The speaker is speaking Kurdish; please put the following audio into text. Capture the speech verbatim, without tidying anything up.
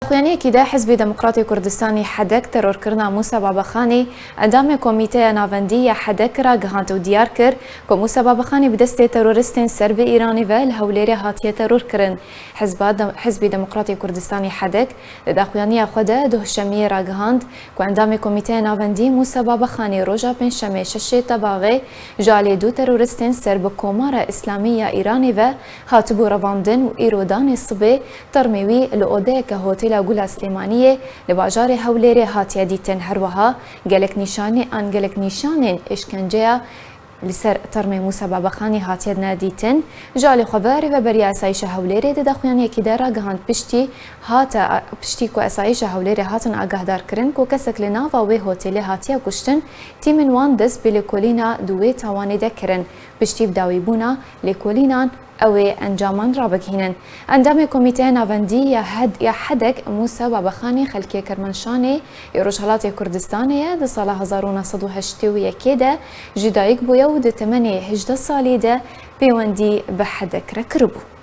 Xuyaniyekî de Hizbê Demokratê Kurdistanî hedek terorkirina Mûsa Babexanî, endamê Komîteya Navendî ya hedek ragihand û diyar kir ku Mûsa Babexanî bi destê teroristên ser bi Îranê ve li Hewlêrê hatiye terorkirin. Hizba Dem-, Hizbê Demokratê Kurdistanî hedek di daxuyaniya xwe de duhşemiyê ragihand ku endamê Komîteya Navendî Mûsa Babexanî roja Pêncşemê şeşê Tebaxê ji alî du teroristên ser bi Komara Îslamî ya Îranê ve hatibû revandin û îro danê sibê termê wî li odeyeke hotela Gula Silêmaniyê li bajarê Hewlêrê hatiye dîtin. Her wiha gelek nîşanê an gelek nîşanên êşkenceya li ser termê Mûsa Babexanî hatiyene dîtin. Ji alî xwe ve Rêveberiya Esayîşa Hewlêrê di daxuyaniyekî de ragihand, piştî hate, piştî ku Esayîşa Hewlêrê hatin agahdarkirin ku kesek li nava wê hotelê hatiye kuştin, tîmên wan dest bi lêkolîna di wê tawanê de kirin. Piştî bi dawîbûna lêkolînan ew ê encaman rabigihînin. Endamê Komîteya Navendî ya Hed-, ya hedek Mûsa Babexanî xelkê Kermenşanê yê Rojhelatê Kurdistanê ye. Di sala hezar û neh sed û heştê û yekê de ji dayik bûye û di temenê hejdeh salî de pêwendî bi hedek re kiribû.